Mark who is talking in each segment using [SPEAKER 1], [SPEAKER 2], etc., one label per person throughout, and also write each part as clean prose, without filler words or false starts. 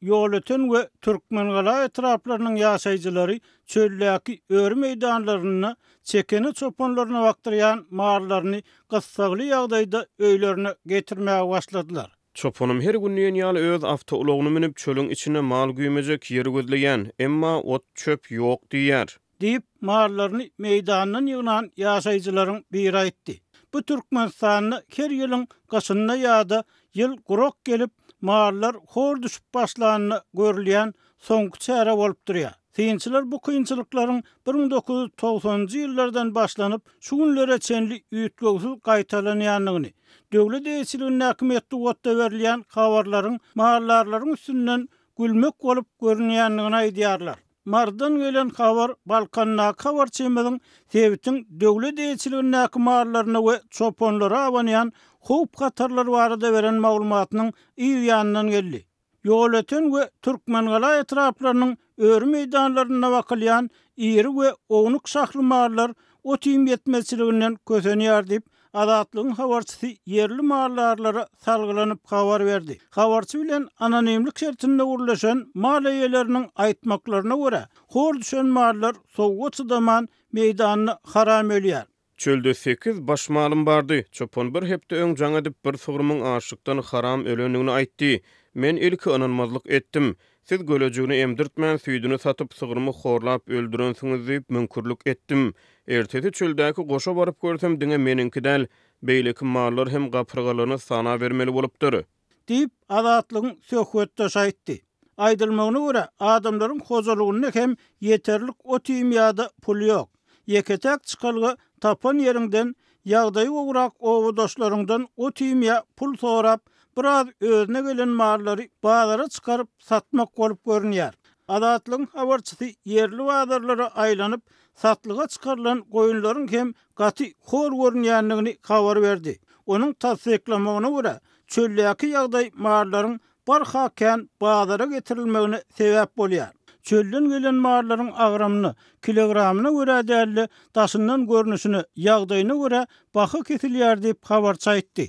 [SPEAKER 1] Ýolöten we Türkmengala etraplarynyň ýaşaýjylary çöldäki öri meýdanlarynda çekene çopanlaryna bakdyrýan mallaryny gyssagly ýagdaýda öýlerine getirmäge başladylar.
[SPEAKER 2] Çopanym her gün diýen ýaly öz awtoulagyny münüp, çölüň içinde mal güýmejek ýer gözleýän, emma ot-çöp ýok diýýär.
[SPEAKER 1] Diýip, mallaryny meýdandan ýygnan ýaşaýjylaryň biri aýtdy. Bu Türkmenistanda her ýylyň gyşynda ýa-da ýyl gurak gelip, mallar hor düşüp başlanda görülýän soňky çäre bolup durýar. Synçylar bu kynçylyklaryň 1990-njy ýyllardan başlanyp, şu günlere çenli üýtgewsiz gaýtalanýandygyny, döwlet eýeçiligindäki metbugatda berilýän habarlaryň maldarlaryň üstünden gülmek bolup görünýändigini aýdýarlar. Marydan gelen habar Balkandaky habarçymyzyň sebitiň döwlet eýeçiligindäki mallaryna we çopanlara abanýan howp-hatarlar barada beren maglumatynyň yz ýanyndan geldi. Ýolöten we Türkmengala etraplarynyň öri meýdanlarynda bakylýan iri we ownuk şahly mallar ot-iým ýetmezçiliginden kösenýär diýip, Azatlygyň habarçysy ýerli maldarlara salgylanyp habar berdi. Habarçy bilen anonimlik şertinde gürleşen mal eýeleriniň aýtmaklaryna görä, hor düşen mallar sowuga çydaman, meýdanda haram ölýär.
[SPEAKER 2] Çölde sekiz baş malym bardy. Çopan bir hepde öň jaň edip, bir sygrymyň açlykdan haram ölendigini aýtdy. Men ilki ynanmazlyk etdim. Siz gölejigini emdirtmän, süýdüni satyp, sygrymy horlap öldürensiňiz diýip, müňkürlik etdim. Ertesi çöldäki goşa baryp görsem, diňe meniňki däl, beýleki mallar hem gapyrgalaryny sanabermeli bolupdyr.
[SPEAKER 1] Diýip, Azatlygyň söhbetdeşi aýtdy. Aýdylmagyna görä, adamlaryň hojalygynda hem ýeterlik ot-iým ýa-da pul ýok. Ýeke-täk çykalga tapan ýeriňden, ýagdaýy gowrak obadaşlaryňdan ot-iým ýa pul sorap, biraz özüne gelen mallary bazara çykaryp satmak bolup görünýär. Azatlygyň habarçysy ýerli bazarlara aýlanyp, satlyga çykarylan goýunlaryň hem gaty hor görünýändigini habar berdi. Onuň tassyklamagyna görä, çöldäki ýagdaý mallaryň barha kän bazara getirilmegine sebäp bolýar. Çölden gelen mallaryň agramyna, kilogramyna görä däl-de, daşyndan görnüşine, ýagdaýyna görä baha kesilýär diýip, habarçy aýtdy.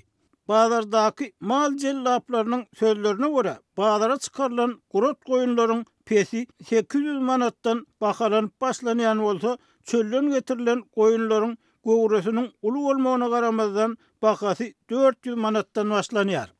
[SPEAKER 1] Bazardaky mal jellaplarynyň sözlerine görä, bazara çykarylan gurat goýunlaryň pesi 800 manatdan bahalanyp başlanýan bolsa, çölden getirilen goýunlaryň göwresiniň uly bolmagyna garamazdan, bahasy 400 manatdan başlanýar.